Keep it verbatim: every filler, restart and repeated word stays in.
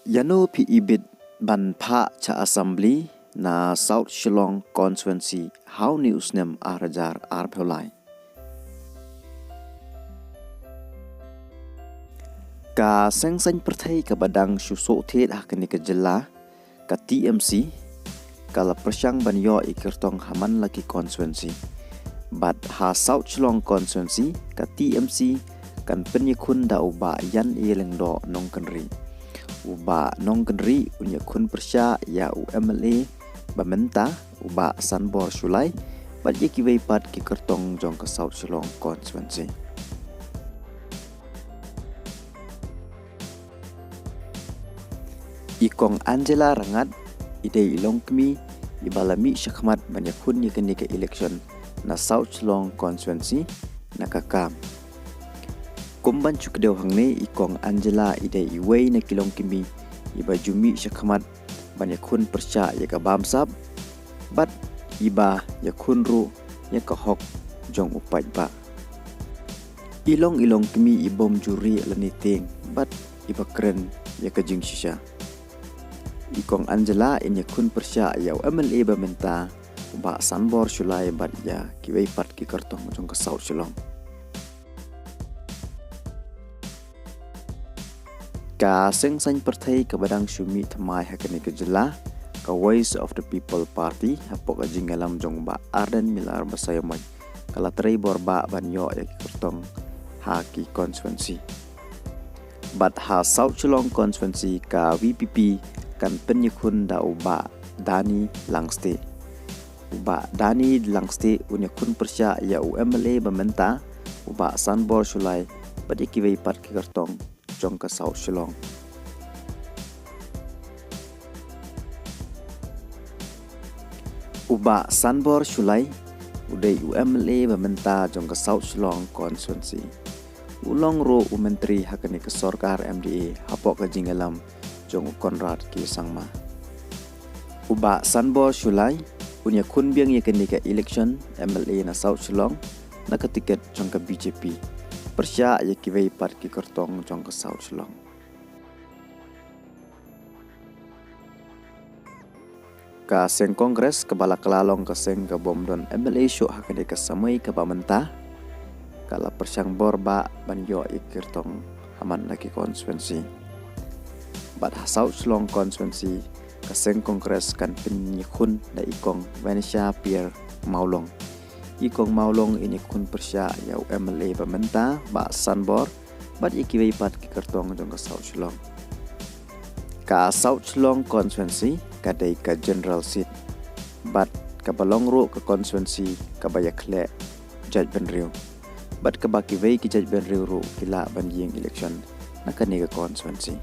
Ïano phi ibit ban phah cha Assembly na South Shillong Constituency ha une u snem ar hajar arphew lai? Ka seng saiñ pyrthei kaba dang shu soh thied ha kane ka jylla, ka T M C, ka la pyrshang ban ïoh ïa ki kyrtong ha man la ki constituency. Bad ha South Shillong Constituency, ka T M C kan pynïakhun da u Bah Ïan E Lyngdoh Nongkynrih. U Bah Nongkynrih un ïakhun pyrshah ïa u M L A ba mynta, u Bah Sanbor Shullai, bad ïa kiwei pat ki kyrtong jong ka South Shillong Constituency. I Kong Angela Rangad i dei i longkmie iba la mih shakhmat ban ïakhun ïa kane ka election na South Shillong Constituency na ka kam. Kum ban shu kdew hangne, i Kong Angela i dei iwei na ki longkmie iba ju mih shakhmat ban ïakhun pyrshah ïa ka bamsap, bad iba ïakhun ruh ïa ka hok jong u paidbah. I long i longkmie i bym ju rieh lane tieng, bad iba kren ïa ka jingshisha. I Kong Angela in ïakhun pyrshah ïa u M L A ba mynta, u Bah Sanbor Shullai, bad ïa kiwei pat ki kyrtong jong ka South Shillong. Ka seng saiñ pyrthei kaba dang shu mih thymmai ha kane ka jylla, ka Voice of the People Party, hapoh ka jingïalam jong u Bah Ardent Miller Basaiawmoit, ka la trei bor bha ban ïoh ïa ki kyrtong ha ki constituency. Bad ha South Shillong Constituency, ka V P P kan pynïakhun da u Bah Danny Langstieh. U Bah Danny Langstieh un ïakhun pyrshah ïa u M L A ba mynta, u Bah Sanbor Shullai, bad ïa kiwei pat ki kyrtong jong ka South Shillong. U Bah Sanbor Shullai u dei u M L A ba mynta jong ka South Shillong Constituency. U long ruh u myntri ha kane ka sorkar M D A hapoh ka jingïalam jong u Conrad K Sangma. U Bah Sanbor Shullai un ïakhun biang ïa kane ka election M L A na South Shillong na ka tiket jong ka B J P, pyrshah ïa kiwei pat ki kyrtong jong ka South Shillong. Ka seng Congress kaba la kylla long ka seng ka bym don M L A shuh ha kane ka samoi kaba mynta, ka la pyrshang bor bha ban ïoh ïa ki kyrtong ha man la ki constituency. Bad ha South Shillong Constituency, ka seng Congress kan pynïakhun da i Kong Vanessa Pierre Mawlong. I Kong Mawlong in ïakhun pyrshah ïa u M L A ba mynta, Bah Sanbor, bad ïa kiwei pat ki kyrtong jong ka South Shillong. Ka South Shillong Constituency ka dei ka general seat, bad kaba long ruh ka constituency kaba ïakhleh jaitbynriew, bad kaba kiwei ki jaitbynriew ruh ki lah ban ïeng election na kane ka constituency.